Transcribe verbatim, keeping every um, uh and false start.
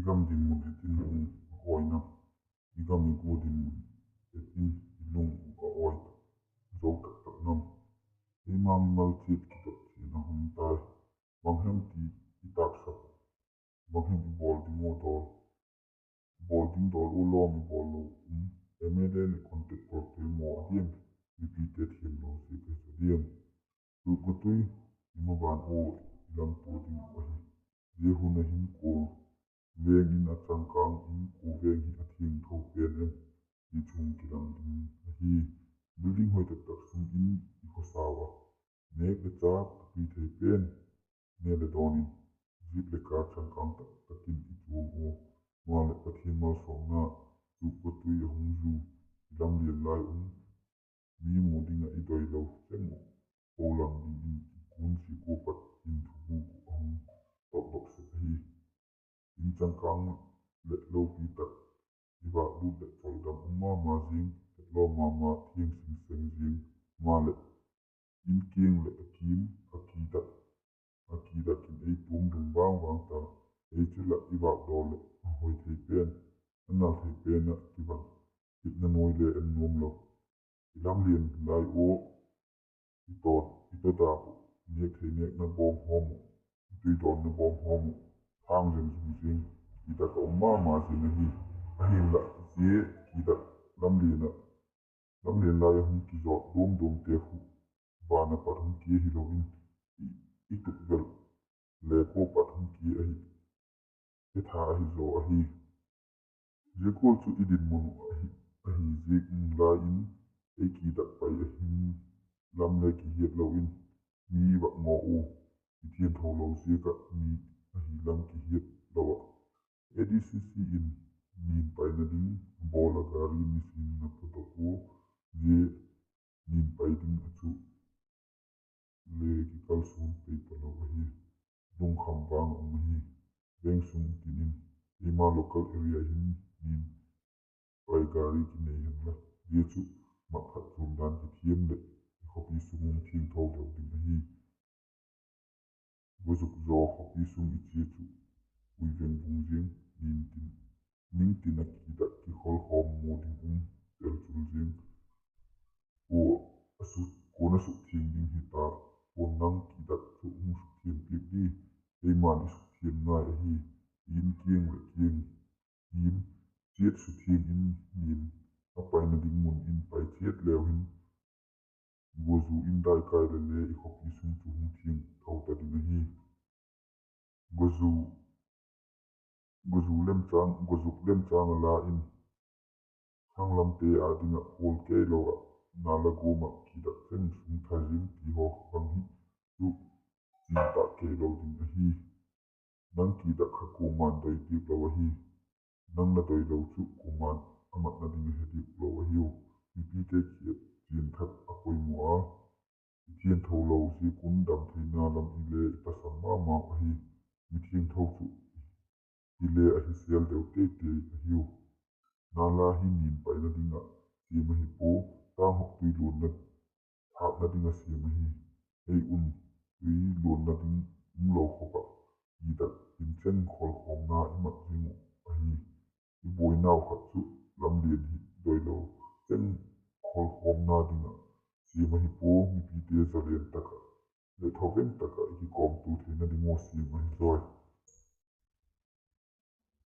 I gam dinmun et in lung a awi nam? I gam i gu dinmun et in i lung a awi zou taktak nam? Eima mimal chiat kitok chiat a hong tai. Bang hem ti i taksak, bang hem i bawl ding uh dawl, bawl ding dawl uh lawm i bawl lou um. M L A leh contractor te maw a diam, mipite thiam lou ziak a diam? Tuh kua tui i maban aw i lam pu ding uh ahi. Zia hun a hin kua veng in a changkang in kua veng hi a thiangtho pen em? Ti chung kilang ding ahi. Building hoi taktak sung in i khosa ua, nek leh chak thupi thei pen ne leh dawn in, jeep leh car changkang taktak in i chuang ua, mahleh Pathian malsawmna, tuh kua tui a hong zu i lamlian lai un, mi mu ding a i doi lou cheng uh, po lang ding in i kun si kua pat in thubuk uh a hong tawkdok sek ahi. Inn changkang leh lopi tak i vak lut leh choldam um mahmah zing, etlawm mahmah thiang singseng zing. Mahleh inn kiang leh a kim a kidak, a kidak in ei tuam dum vangvang ta. Ei chu lah i vak dawl leh a hoi thei pen, a nal thei pen ah kibang, hihna nuai leh en nuam lou. I lamlian lai uh i tawn, i tawn dak uh, nek thei nekna bawm hawm uh, i tui dawnna bawm hawm uh, thang zen zung zing, kidak a um mahmah zing ahi. Ahinlah zia kidak lamlian ah, lamlian lai a hong kizawt duamduam te khu van apat hong kia hilou in, i, i tukvelh leh kua pat hong kia ahi, i tha ahi zaw ahi. Zia kual chu i dinmun uh ahi, ahi ziak lai in, ei kidak pai a hin lam leh kihiat lou in, mi vak ngaw uh, i thiangtho lou ziak a mi ahi lam kihiat lou a. A D C C in nin paina ding bawl a gari nisim na putok uh, zia nin pai ding a chu leh kikalsuan pei ta lou ahi. Lungkham vang a um ahi. Veng sung tin in, eima local area hin nin pai gari kinei hen la, zia chu mak khat chun dan kithiam leh i khopi sung hong thiangtho deuh ding ahi. Gua zuk zaw khopi sung i chia chu, ui veng vung zing, nin tin, ning tin a kidak kikhol khawm mu ding um tel chul zing. Kua a suk, kua na sukthiang ding hita, kua nang kidak chu hong sukthiang piak di? Eiman i sukthiang ngai ahi. Inn kiang leh kiang in chiat suthiang in, nin a paina ding mun in pai chiat leu hin, gua zu in daikai leh leh i khopi sung chu hong thiangtho ta ding ahi. Gua zu, gua zu lemchang, gua zuk lemchang a la in, khanglamte a ding a khawl kei lou a, nala gum a kidak cheng sung thai zing ti haw bang hi chu chin tak kei lou ding ahi. Nang kidak kha kuaman doi dik lou ahi. Nang na doi lou chu kuaman a matna ding a he dik lou ahi uh. Mipite kiang chian khat a poimoh a, i thiangtho lou ziak un damtheihna lam i leh i pasal mahmah ahi. Mi thiangtho chu i leh ahi sial deuh teitei ahi uh. Nala hi nin paina ding a siam ahi pua, tang hok tui luanna thakna ding a siam ahi. Ei un tui luanna ding um lou khop a, kidak in cheng khol khawmna i mat zing uh ahi. I buaina uh khat chu lamlian hi doi lou cheng khol khawmna ding a siam ahi pua, mipite zalen tak a leh thawven tak a i kikawmtu theihna ding uh siam ahi zaw.